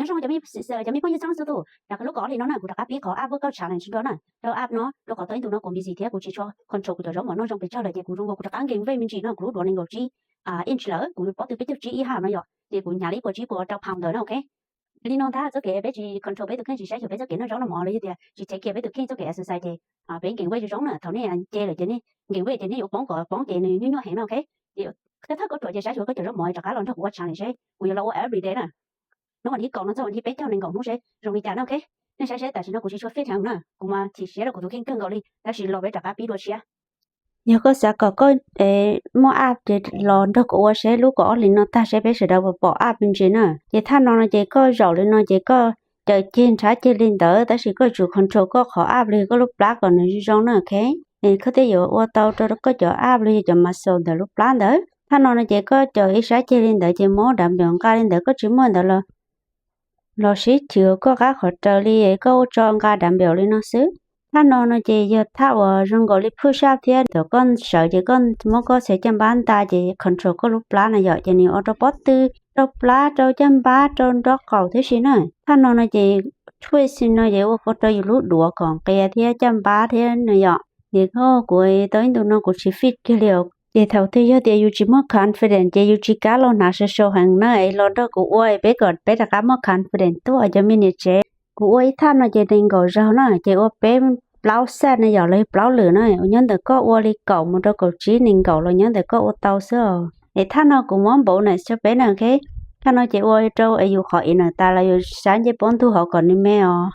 Zoo cov me, cov me phooj ywg txhua leej txhua tus, lub kaum ob hlis no na kuv rov qab pib qhov app Workout Challenge dua na. Rau app no rau qhov tau ib ntus no kuv busy thiab kuv tsis tshua control kuv cov zaub mov noj zoo pes tsawg lawm ces kuv zoo nkaus kuv rov qab gain weight me ntsis no, kuv lub duav nees nkaum tsib inch lawm, kuv pob tw peb caug tsib ib hab no yom, ces kuv hnyav li ib puas tsib puas rau pound ntawd na, ok. Li no ntag txoj kev peb tsis control peb tus kheej, tsis saib xyuas peb txoj kev noj zaub noj mov los yog tias tsis take care peb tus kheej txoj kev exercise ces peb gain weight zoo zoo na. Thaum nej nce lawm ces nej gain weight ces nej yuav poob kom poob ces nws nyuaj nyuaj heev no, ok. Ces thawj thawj koj ruam ces saib xyuas koj cov zaub mov rov qab los nrog kuv ua challenge seb kuv yuav los ua everyday na. Hnub vas thib kaum no txog vas thib peb caug nees nkaum hnub seb zoo li cas na, ok. Nej saib seb tam sim no kuv tsis tshua fit heev na, kuv mas chim siab rau kuv tus kheej kawg nkaus li, tab sis los peb rov qab pib dua tshiab. Yog koj xav kom koj muaj app ces los nrog kuv ua seb lub kaum ob hlis no tag seb peb sawv daws puas pom app me ntsis na. Ces thaj no no ces koj zaum li no ces koj caws ceg nrhav ceg li ntawd tab sis koj tsum control koj qhov app li koj lub plab kom nws zoo zoo na, ok. Es koj thiaj yuav ua tau rau koj cov app li yog cov muscle ntawm lub plab ntawd. Thaj no no ces koj caws ib sab ceg li ntawd ces muab dumbbell nqa li ntawd, koj tsis muaj ntawd los los sib chwv koj qab qhov raws li koj ua tso nqa dumbbell li no xwb. Thaj no no ces yog thaj uas zoo nkaus li push up thiab thaum koj sawv ces koj muab koj txhais caj npab nta ces control koj lub plab na yom, ces nws ua rau pob tw, rau plab, rau caj npab, rau nraub qaum tib si na. Thaj no no ces twist no ces ua rau yus lub duav kom nqia thiab caj npab thiab na yom. Ces koj kuv tau ib ntus no kuv tsis fit kiag li os. Ces thaum twg yog tias yus tsis muaj confidence ces yus tsis kam los hnav sau sau heev na, es los nrog kuv ua es peb kom peb rov qab muaj confidence tuaj cov me niam tsev. Kuv ua ib thaj no ces nees nkaum zaug na, ces ua peb plaub set na yom, los yog plaub lwm na, nyob ntawm koj ua li kaum mus rau kaum tsib nees nkaum los nyob ntawm koj ua tau xwb os. Es thaj no kuv muab npaum na rau peb na, ok. Thaj no ces ua rau es yus qhov ib na tas los yus sab ncej pob ntug hauv kom nws me os.